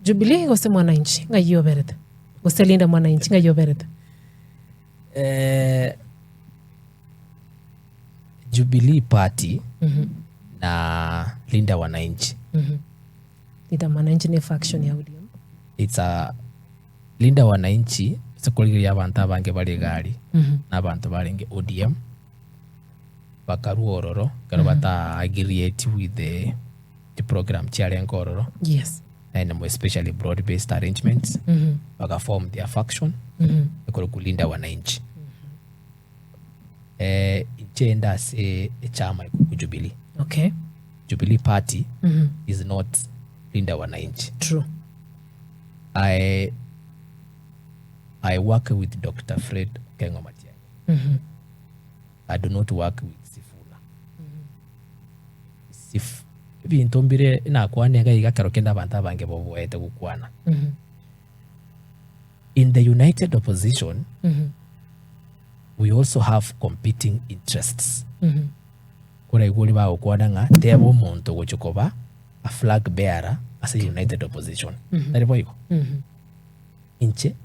Jubilee gose Mwananchi ng'ai oberete? Gose Linda Mwananchi ng'ai oberete? Eh, Jubilee Party na Linda Wananchi Linda Mwananchi ne faction ya ODM. it's a Linda Wananchi ase korigereria abanto abange bare egari na abanto barenge ODM bakarwa ororo ekero bata agreeti with the chiprogram chiarenge ororo Yes. and more especially broad based arrangements baka form their faction ekorokwa Linda Wananchi. Eh, inche inde ase echama ekorokwa Jubilee. Okay. Jubilee Party is not Linda Wananchi. True. I I work with Dr. Fred Okengo Matiang'i. I do not work with Sifuna. Sif ebinto mbire nakwane iga iga ekero kende abanto abange boboete gokwana. In the united opposition we also have competing interests. Koraigwe oria bagokwana ng'a teba omonto ogochia koba a flag bearer ase united opposition. Tari boigo? Inche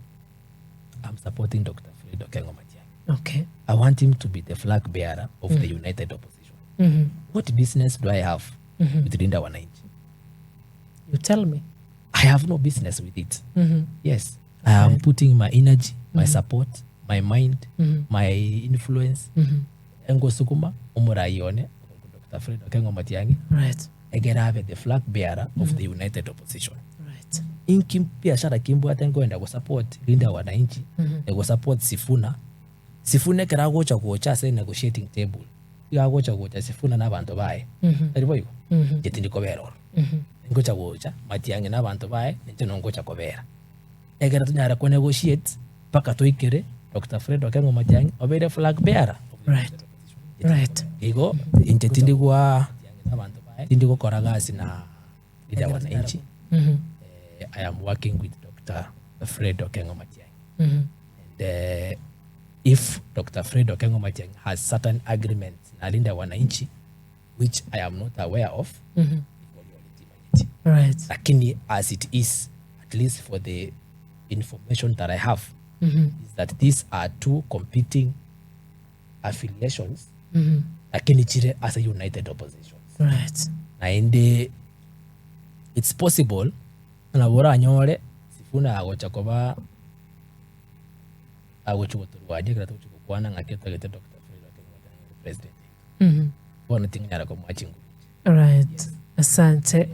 I'm supporting Doctor Fred Okengo Matiang'i. Okay. I want him to be the flag bearer of the united opposition. What business do I have with Linda Wananchi? You tell me. I have no business with it. Yes. I am putting my energy, my support, my mind, my influence engosukuma omorai one Dr. Fred Okengo Matiang'i Right. egere abe the flag bearer of the united opposition. Right. Inki biashara kimbwate nkoenda gosupport Linda Wananchi egosupport Sifuna Sifuna ekero agocha gocha ase negotiating table iga agocha gocha Sifuna na abanto baye tari boigo inche tindi kobera ororo ngocha gocha Matiang'i na abanto baye ninche no ngocha kobera ekero tonyare ko negotiate mpaka toikere Doctor Fred Okengo Matiang'i obeire flag bearer Right. Right. Igo inche tindi gwa tindi gokora gasi na Linda Wananchi eh, I am working with Dr. Fred Okengo Matiang'i and eh, if Dr. Fred Okengo Matiang'i has certain agreements na Linda Wananchi which I am not aware of timanyeti Right. lakini as it is at least for the information that I have is that these are two competing affiliations lakini chire as a united opposition Right. naende it's possible nabo oranyore Sifuna agocha koba agochi gotorwania ekero togochi gokwana ng'aki otagete Doctor Fred Okengo Matiang'i abe president oito. Bono tingonyara komoa chinguru inche. Right. Asante.